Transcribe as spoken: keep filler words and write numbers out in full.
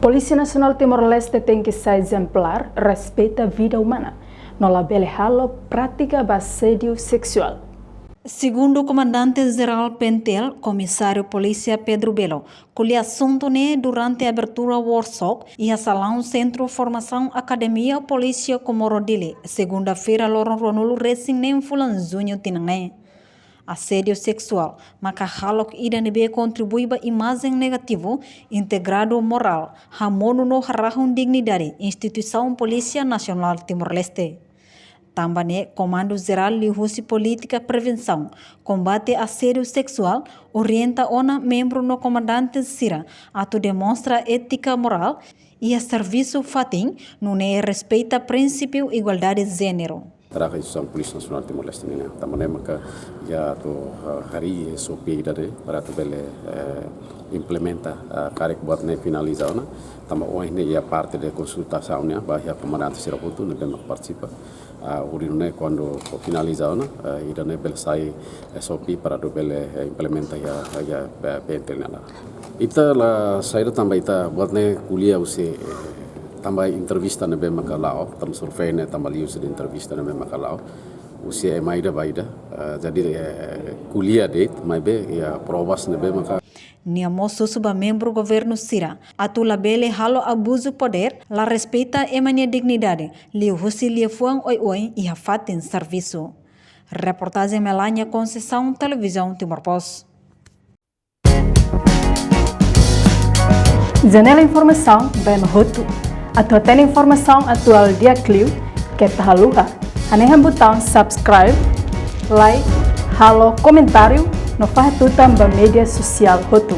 Polísia Nasionál Timor-Leste tenke sai ezemplár, respeita vida umana, no labele halo prátika ba asédiu seksuál. Segundu Komandante Jerál P N T L, Komisáriu Polísia Pedro Belo, ko'alia asuntu ne'e durante abertura workshop iha salaun Sentru Formasaun Akademia Polísia Comoro Dili, segunda-feira loron ruanulu resin neen fulan Juñu tinan ne'e. Asédiu seksuál maka hahalok ida ne'ebé kontribui ba imajen negativu, integradu morál, hamonu no harahun dignidade instituisaun Polísia Nasionál Timor-Leste. Tanba ne'e, Komandu Jerál liuhusi polítika prevensaun kombate asédiu seksuál orienta ona membru no komandante sira atu demonstra étika morál iha servisu fatin, nune'e respeita prinsípiu igualdade jéneru. Traballu instituisaun Polísia Nasionál Timor-Leste nian, tanba ne'e maka ita atu, ah, harii S O P ida-ne'e para atu bele, eh, implementa, ah, karik buat ne'e finaliza ona, tanba ohin ne'e iha parte de konsultasaun nian ba iha komandante sira hotu ne'ebé mak partisipa. Ah, hodi nune'e kuandu finaliza ona, ah, ida-ne'e bele sai S O P para atu bele, eh, implementa iha, iha, eh, P N T L nian. Ita la saida tanba ita buat ne'e ko'alia husi, eh, tanba entrevista ne'ebé maka la'o, tanba survei ne'e tanba liuhusi entrevista ne'ebé maka la'o husi ema ida ba ida, eh, jadi, eh, ko'alia de'it, maibé iha provas ne'ebé maka. Nia mós husu ba membru governu sira atu labele halo abuzu podér, la respeita ema nia dignidade, liuhusi liafuan oioin iha fatin servisu. Reportajen Melania Conceição, Televizaun Timor Post. Janela informasaun ba ema hotu. Atu hatene informasaun atuál di'ak liu, keta haluha hanehan butaun subscribe, like, halo komentáriu no fahe tutan ba média sosiál hotu.